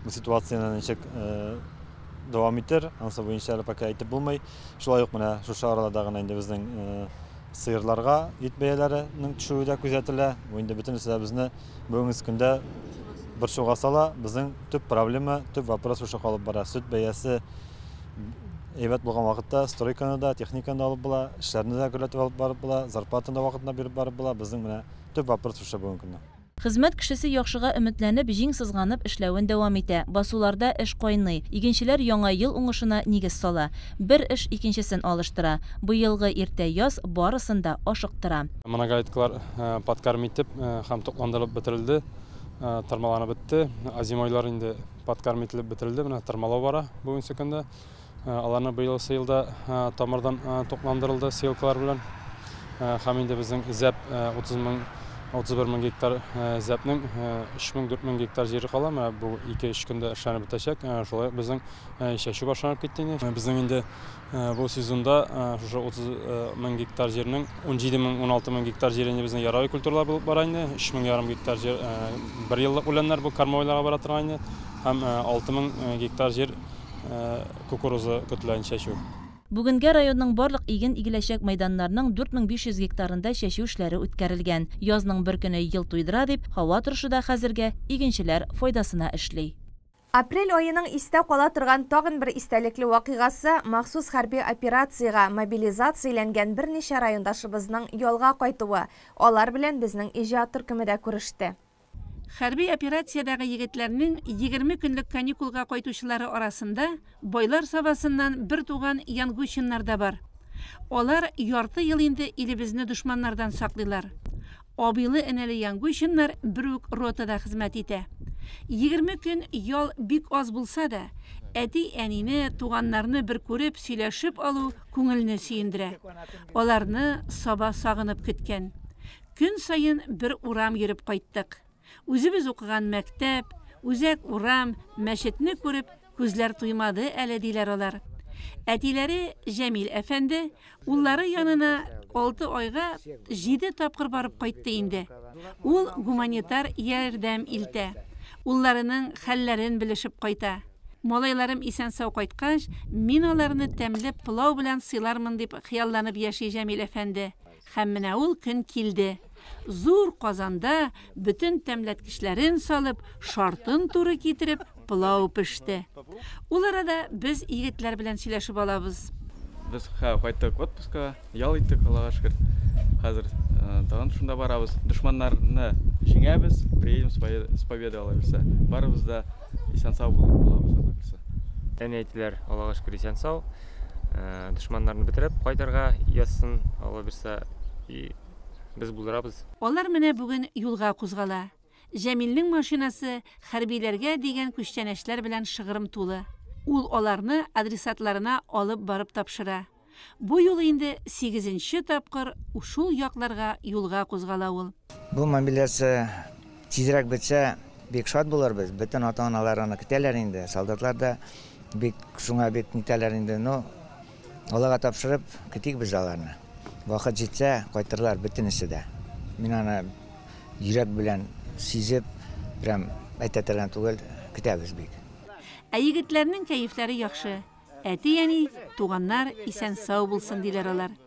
бу ситуацияне ничек дәвам итер, анысы буенча әле пока әйтеп булмый. Шулай ук менә шушы араларда гына инде безнең сыерларга ит бәяләренең төшүе дә күзәтелә. Бу инде бөтенесе дә безне бүгенге көндә борчуга сала. Безнең төп проблема, төп вопрос шушы калып бара. Сөт бәясе әйбәт булган вакытта стройканы да, техниканы да алып була, эшләрне дә гөрләтеп алып барып була, зарплатаны да вакытында биреп барып була. Безнең менә төп вопрос шушы бүгенге көндә. Хезмәт кешесе яхшыга өметләнеп, җиң сызганып эшләвен дәвам итә. Басуларда эш кайный. Игенчеләр яңа ел уңышына нигез сала. Бер эш икенчесен алыштыра. Быелгы иртә яз барысын да ашыктыра. Многолеткалар подкорм итеп һәм тукландырылып бетерелде, тырмаланып бетте. Озимойлар инде подкорм ителеп бетерелде. Менә тырмалау бара бүгенге көндә. Аларны быелгы елда тамырдан тукландырылды сеялкалар белән. Һәм инде безнең зәп 31 мең гектар зәпнең 3-4 мең гектар җире кала. Менә бу 2-3 көндә эшләнеп бетәчәк. Шулай ук безнең чәчү башланып китте инде. Безнең инде бу сезонда шушы 30 мең гектар җирнең 17 мең, 16 мең гектар җире инде безнең яровой культуралар булып бара инде. 3 мең ярым гектар җир бер еллык үләннәр бу кормовойларга бара торган инде. Һәм 6 мең гектар җир кукуруза көтелә чәчү. Бүгенгә районның барлык иген игеләчәк мәйданнарның 4500 гектарында чәчү эшләре үткәрелгән. Язның бер көне ел туйдыра дип, һава торышы да хәзергә игенчеләр файдасына эшли. Апрель аеның истә кала торган тагын бер истәлекле вакыйгасы махсус хәрби операциягә мобилизацияләнгән берничә райондашыбызның ялга кайтуы. Алар белән безнең иҗат төркеме дә күреште. Хәрби операциядәге егетләрнең 20 көнлек каникулга кайтучылары арасында Байлар Сабасыннан бертуган Янгучиннар да бар. Алар ярты ел инде илебезне дошманнардан саклыйлар. Абыйлы-энеле Янгучиннар бер үк ротада хезмәт итә. 20 көн ял бик аз булса да, әти-әнине, туганнарны бер күреп, сөйләшеп алу күңелне сөендерә. Аларны Саба сагынып көткән. Көн саен бер урам йөреп кайттык. Үзебез укыган мәктәп, үзәк урам, мәчетне күреп, күзләр туймады әле, диләр алар. Әтиләре Җәмил әфәнде уллары янына алты айга җиде тапкыр барып кайтты инде. Ул гуманитар ярдәм илтә. Улларының хәлләрен белешеп кайта. Малайларым исән-сау кайткач, мин аларны тәмле пылау белән сыйлармын, дип хыялланып яши Җәмил әфәнде. Һәм менә ул көн килде. Зур казанда бөтен тәмләткечләрен салып, шартын туры китереп, пылау пеште. Ул арада без егетләр белән сөйләшеп алабыз. Без кайттык отпускага, ял иттек, Аллага шөкер. Хәзер тагын шунда барабыз. Дошманнарны җиңәбез, приедем с победой, Алла бирсә. Барыбыз да исән-сау булабыз, Алла бирсә. Әни әйттеләр, Аллага шөкер, исән-сау. Дошманнарны бетереп кайтырга язсын, Алла бирса, и без булдырабыз. Алар менә бүген юлга кузгала. Җәмилнең машинасы хәрбиләргә дигән күчтәнәчләр белән шыгрым тулы. Ул аларны адресатларына алып барып тапшыра. Бу юлы инде сигезенче тапкыр шул якларга юлга кузгала ул. Бу мобилизация тизрәк бетсә, бик шат булырбыз. Бөтен ата-аналар аны көтәләр инде. Солдатлар да бик шуңа бик нитәләр инде. Ну, Аллага тапшырып көтик без аларны. Вакыт җитсә, кайтырлар бөтенесе дә. Мин аны йөрәк белән сизеп, прям әйтә торган түгел, көтәбез бик. Ә егетләрнең кәефләре яхшы. Әти-әни, туганнар исән-сау булсын, диләр алар.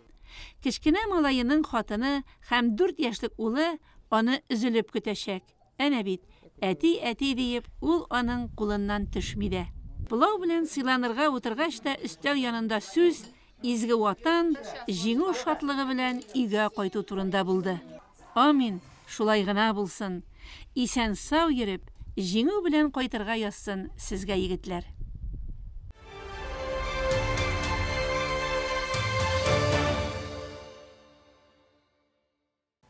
Кечкенә малаеның хатыны һәм дүрт яшьлек улы аны өзелеп көтәчәк. Әнә бит, әти, әти диеп, ул аның кулыннан төшми дә. Пылау белән сыйланырга утыргач та өстәл янында сүз изге Ватан, җиңү шатлыгы белән өйгә кайту турында булды. Амин, шулай гына булсын. Исән-сау йөреп, җиңү белән кайтырга язсын сезгә, егетләр.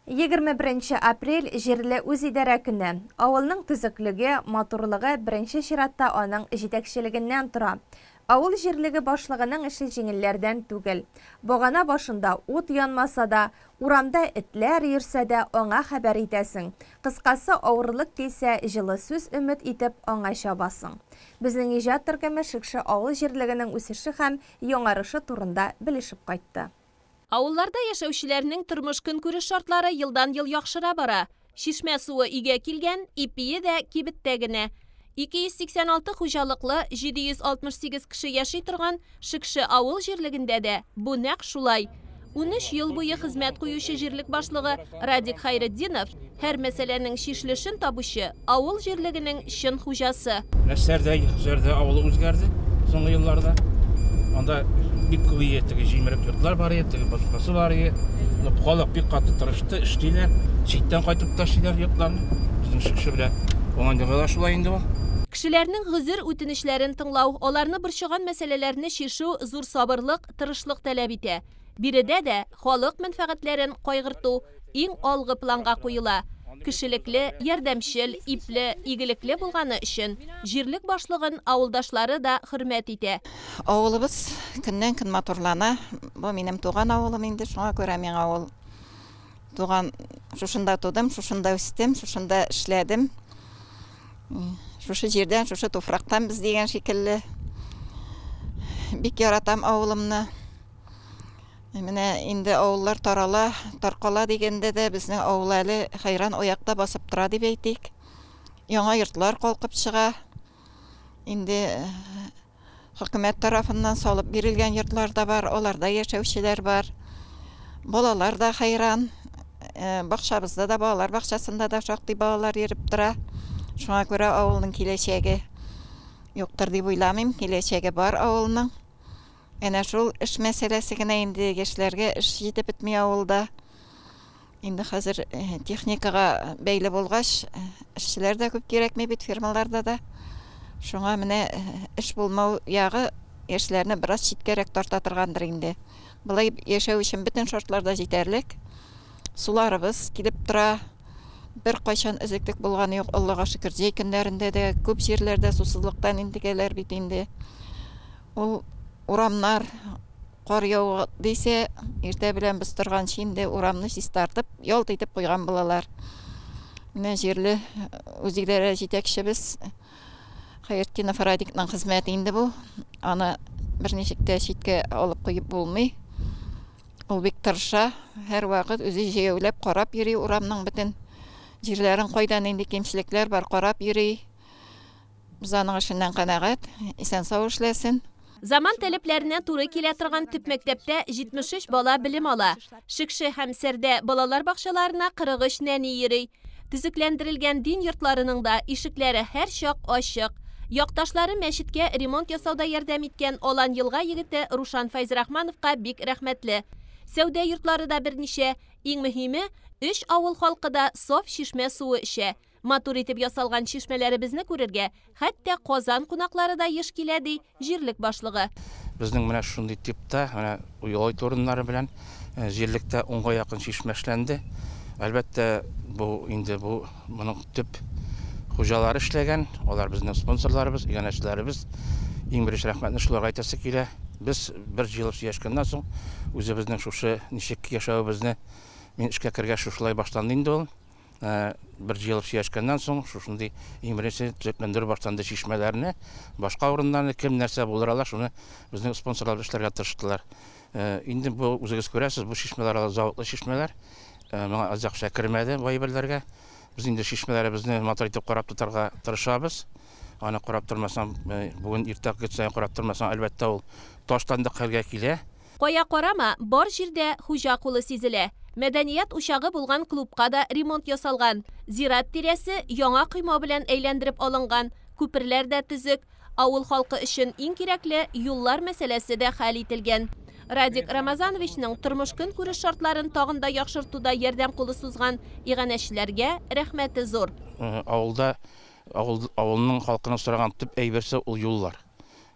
21 апрель җирле үзидарә көне. Авылның төзеклеге, матурлыгы беренче чиратта аның җитәкчелегеннән тора. Авыл җирлеге башлыгының эше җиңелләрдән түгел. Багана башында ут янмаса да, урамда этләр йөрсә дә аңа хәбәр итәсең. Кыскасы, авырлык килсә, җылы сүз өмет итеп аңа чабасың. Безнең иҗат төркеме Шекше авыл җирлегенең үсеше һәм яңарышы турында белешеп кайтты. Авылларда яшәүчеләрнең тормыш-көнкүреш шартлары елдан-ел яхшыра бара. Чишмә суы өйгә килгән, ипие дә кибеттә генә. 286 хуҗалыклы, 768 кеше яши торган Шекше авыл җирлегендә дә бу нәкъ шулай. 13 ел буе хезмәт куючы җирлек башлыгы Радик Хәйретдинов һәр мәсьәләнең чишелешен табучы, авыл җирлегенең чын хуҗасы. Менә Сәрдәй, Сәрдә авылы үзгәрде соңгы елларда. Анда бик күп ие теге җимерек йортлар бар иде, теге башкасы бар иде. Но халык бик каты тырышты, эшлиләр. Читтән кайтып та эшлиләр йортларны. Безнең Шекше белән Уңандыга да шулай инде ул. Кешеләрнең гозер-үтенечләрен тыңлау, аларны борчыган мәсьәләләрне чишү зур сабырлык, тырышлык таләп итә. Биредә дә халык мәнфәгатьләрен кайгырту иң алгы планга куела. Кешелекле, ярдәмчел, ипле, игелекле булганы өчен җирлек башлыгын авылдашлары да хөрмәт итә. Авылыбыз көннән-көн матурлана. Бу минем туган авылым инде, шуңа күрә миңа ул туган. Шушында тудым, шушында үстем, шушында эшләдем. Шушы җирдән, шушы туфрактан без дигән шикелле. Бик яратам авылымны. Менә инде авыллар тарала, таркала дигәндә дә безнең авыл әле хәйран аякта басып тора дип әйтик. Яңа йортлар калкып чыга. Инде Хөкүмәт тарафыннан салып бирелгән йортлар да бар, аларда яшәүчеләр бар. Балалар да хәйран. Бакчабызда да, балалар бакчасында да шактый балалар йөреп тора. Шуңа күрә авылның киләчәге юктыр дип уйламыйм. Киләчәге бар авылның. Әнә шул эш мәсьәләсе генә инде, яшьләргә эш җитеп бетми авылда. Инде хәзер техникага бәйле булгач, эшчеләр дә күп кирәкми бит фермаларда да. Шуңа менә эш булмау ягы яшьләрне бераз читкәрәк тарта торгандыр инде. Болай яшәү өчен бөтен шартлар да җитәрлек. Суларыбыз килеп тора. Беркайчан өзеклек булганы юк, Аллага шөкер. Җәй көннәрендә дә күп җирләрдә сусызлыктан интегәләр бит инде. Ул урамнар кар ява дисә, иртә белән без торганчы инде урамны чистартып, ялт итеп куйган булалар. Менә җирле үзидарә җитәкчебез Хәертдинов Радикның хезмәте инде бу. Аны берничек тә читкә алып куеп булмый. Ул бик тырыша, һәрвакыт үзе җәяүләп карап йөри урамның бөтен җирләрен, кайда нинди кимчелекләр бар, карап йөри. Без аның эшеннән канәгать, исән-сау эшләсен. Заман таләпләренә туры килә торган төп мәктәптә 73 бала белем ала. Шекше һәм Сәрдә балалар бакчаларына 43 нәни йөри. Төзекләндерелгән дин йортларының да ишекләре һәрчак ачык. Якташлары мәчеткә ремонт ясауда ярдәм иткән Алан-Елга егете Рушан Фәйзрахмановка бик рәхмәтле. Сәүдә йортлары да берничә. Иң мөһиме, өч авыл халкы да саф чишмә суы эчә. Матур итеп ясалган чишмәләребезне күрергә хәтта Казан кунаклары да еш килә, ди җирлек башлыгы. Безнең менә шундый типта, менә ял итү урыннары белән җирлектә унга якын чишмә эшләнде. Әлбәттә, бу инде бу моның төп хуҗалары эшләгән, алар безнең спонсорларыбыз, иганәчеләребез. Иң беренче рәхмәтне шуларга әйтәсе килә. Без бер җыелып сөйләшкәннән соң, үзебезнең шушы ничек яшәвебезне, мин эшкә кергәч шушылай башланды инде ул. Бер җыелып сөйләшкәннән соң, шушындый иң беренче төзекләндерү башланды чишмәләрне, башка урыннарны, кем нәрсә булдыра ала, шуны безнең спонсорлар эшләргә тырыштылар. Инде бу үзегез күрәсез, бу чишмәләр алар заводлы чишмәләр. Моңа аз акча кермәде бу әйберләргә. Без инде чишмәләребезне матур итеп карап тотарга тырышабыз. Аны карап тормасаң, бүген иртә көн саен карап тормасаң, әлбәттә, ул ташландык хәлгә килә. Кая карама, бар җирдә хуҗа кулы сизелә. Мәдәният учагы булган клубка да ремонт ясалган. Зират тирәсе яңа койма белән әйләндереп алынган, күперләр дә төзек. Авыл халкы өчен иң кирәкле юллар мәсьәләсе дә хәл ителгән. Радик Рамазановичның тормыш-көнкүреш шартларын тагын да яхшыртуда ярдәм кулы сузган иганәчеләргә рәхмәте зур. Авылда, авылның халкының сораган төп әйберсе ул юллар.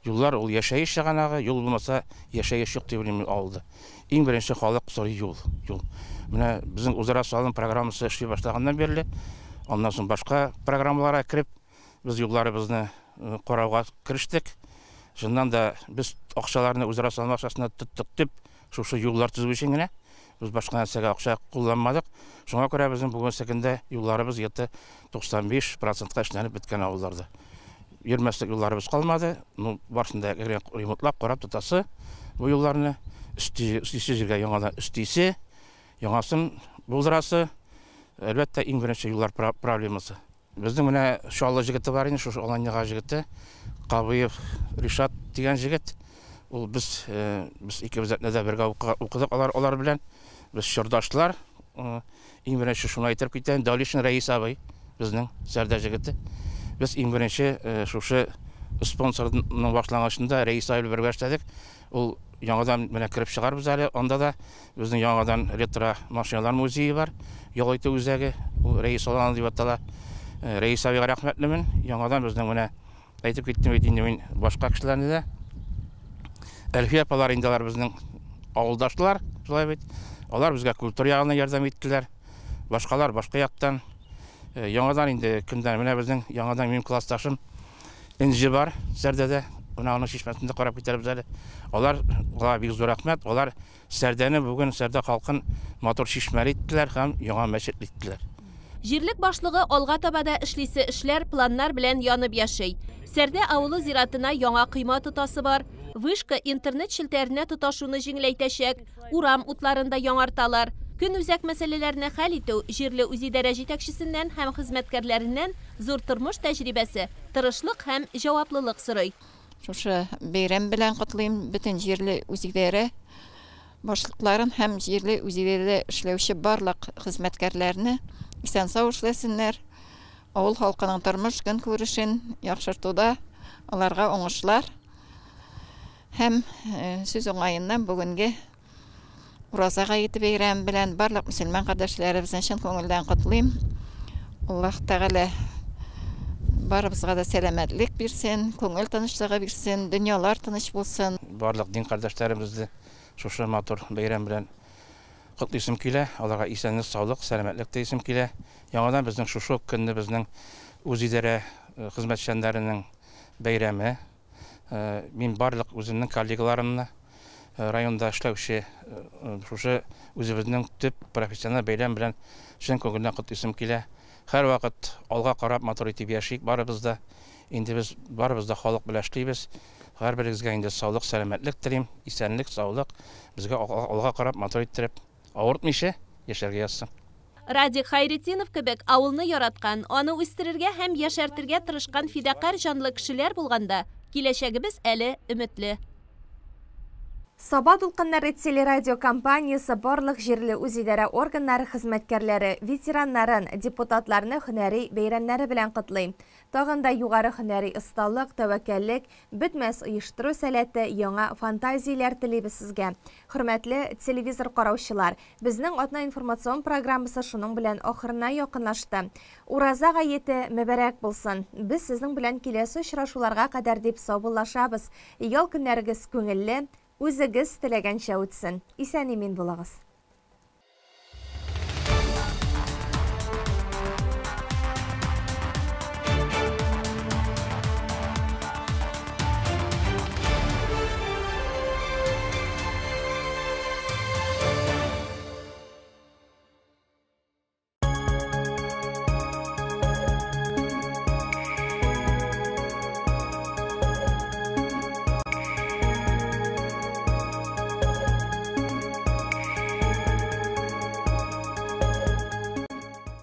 Юллар ул яшәеш чыганагы, юл булмаса, яшәеш юк дип уйлыйм мин авылда. Иң беренче халык сорый юл, юл. Менә безнең үзара салым программасы эшли башлаганнан бирле, аннан соң башка программаларга кереп, без юлларыбызны карауга керештек. Чыннан да без акчаларны үзара салым акчасына тоттык дип, шушы юллар төзү өчен генә. Без башка нәрсәгә акча кулланмадык. Шуңа күрә безнең бүгенге көндә юлларыбыз где-то 95 процентка эшләнеп беткән авылларда. Йөрмәслек юлларыбыз калмады. Ну, барысын да ремонтлап, карап тотасы бу юлларны. Өстисе җиргә яңадан өстисе, яңасын булдырасы. Әлбәттә, иң беренче юллар проблемасы. Безнең менә Чаллы җегете бар инде, шушы Аланьяга җегете, Кабыев Ришат дигән җегет. Ул без, без икебез дә бергә укыдык алар, алар белән. Без чордашлар. Иң беренче шуны әйтеп китәм, Дәүлишин Рәис абый, безнең Сәрдә җегете. Без иң беренче шушы спонсорның башлангычында Рәис абый белән бергә эшләдек. Ул яңадан менә кереп чыгарбыз әле, анда да безнең яңадан ретро машиналар музее бар, ял итү үзәге, ул Рәис аланы дип атала. Рәис абыйга рәхмәтлемен. Яңадан безнең менә әйтеп киттем бит инде мин башка кешеләрне дә. Әлфия апалар инде алар безнең авылдашлар, шулай бит. Алар безгә культура ягыннан ярдәм иттеләр. Башкалар башка яктан. Яңадан инде кемдән менә безнең яңадан минем классташым Энҗе бар Сәрдәдә. Менә аның чишмәсен дә карап китәрбез әле. Аларга бик зур рәхмәт. Алар Сәрдәне бүген Сәрдә халкын матур чишмәле иттеләр һәм яңа мәчетле иттеләр. Җирлек башлыгы алга таба да эшлисе эшләр, планнар белән янып яши. Сәрдә авылы зиратына яңа койма тотасы бар. Вышка интернет челтәренә тоташуны җиңеләйтәчәк. Урам утларын да яңарталар. Көнүзәк мәсьәләләрне хәл итү җирле үзидарә җитәкчесеннән һәм хезмәткәрләреннән зур тормыш тәҗрибәсе, тырышлык һәм җаваплылык сорый. Шушы бәйрәм белән котлыйм бөтен җирле үзидарә башлыкларын һәм җирле үзидарәдә эшләүче барлык хезмәткәрләрне. Исән-сау эшләсеннәр. Авыл халкының тормыш көнкүрешен яхшыртуда аларга уңышлар. Һәм сүз уңаеннан бүгенге Ураза гаете бәйрәме белән барлык мөселман кардәшләребезне чын күңелдән котлыйм. Аллаһ Тәгалә барыбызга да сәламәтлек бирсен, күңел тынычлыгы бирсен, дөньялар тыныч булсын. Барлык дин кардәшләребезне шушы матур бәйрәм белән котлыйсым килә. Аларга исәнлек, саулык, сәламәтлек телисем килә. Яңадан безнең шушы ук көнне безнең үзидарә хезмәтчәннәренең бәйрәме. Мин барлык үземнең коллегаларымны, районда эшләүче шушы үзебезнең төп профессиональ бәйрәм белән чын күңелдән котлыйсым килә. Һәрвакыт алга карап матур итеп яшик барыбыз да. Инде без барыбыз да халык белән эшлибез. Һәрберегезгә инде саулык, сәламәтлек телим, исәнлек, саулык. Безгә алга карап матур иттереп, авыртмыйча яшәргә язсын. Радик Хайретдинов кебек авылны яраткан, аны үстерергә һәм яшәртергә тырышкан фидакарь җанлы кешеләр булганда, киләчәгебез әле өметле. Саба дулкыннары телерадиокомпаниясе барлык җирле үзидарә органнары хезмәткәрләре, ветераннарын, депутатларны һөнәри бәйрәмнәре белән котлый. Тагын да югары һөнәри осталык, тәвәккәллек, бетмәс оештыру сәләте, яңа фантазияләр телибез сезгә. Хөрмәтле телевизор караучылар, безнең атна информацион программасы шуның белән ахырына якынлашты. Ураза гаете мөбарәк булсын! Без сезнең белән киләсе очрашуларга кадәр дип саубуллашабыз. Ял көннәрегез күңелле, үзегез теләгәнчә үтсен. Исән-имин булыгыз!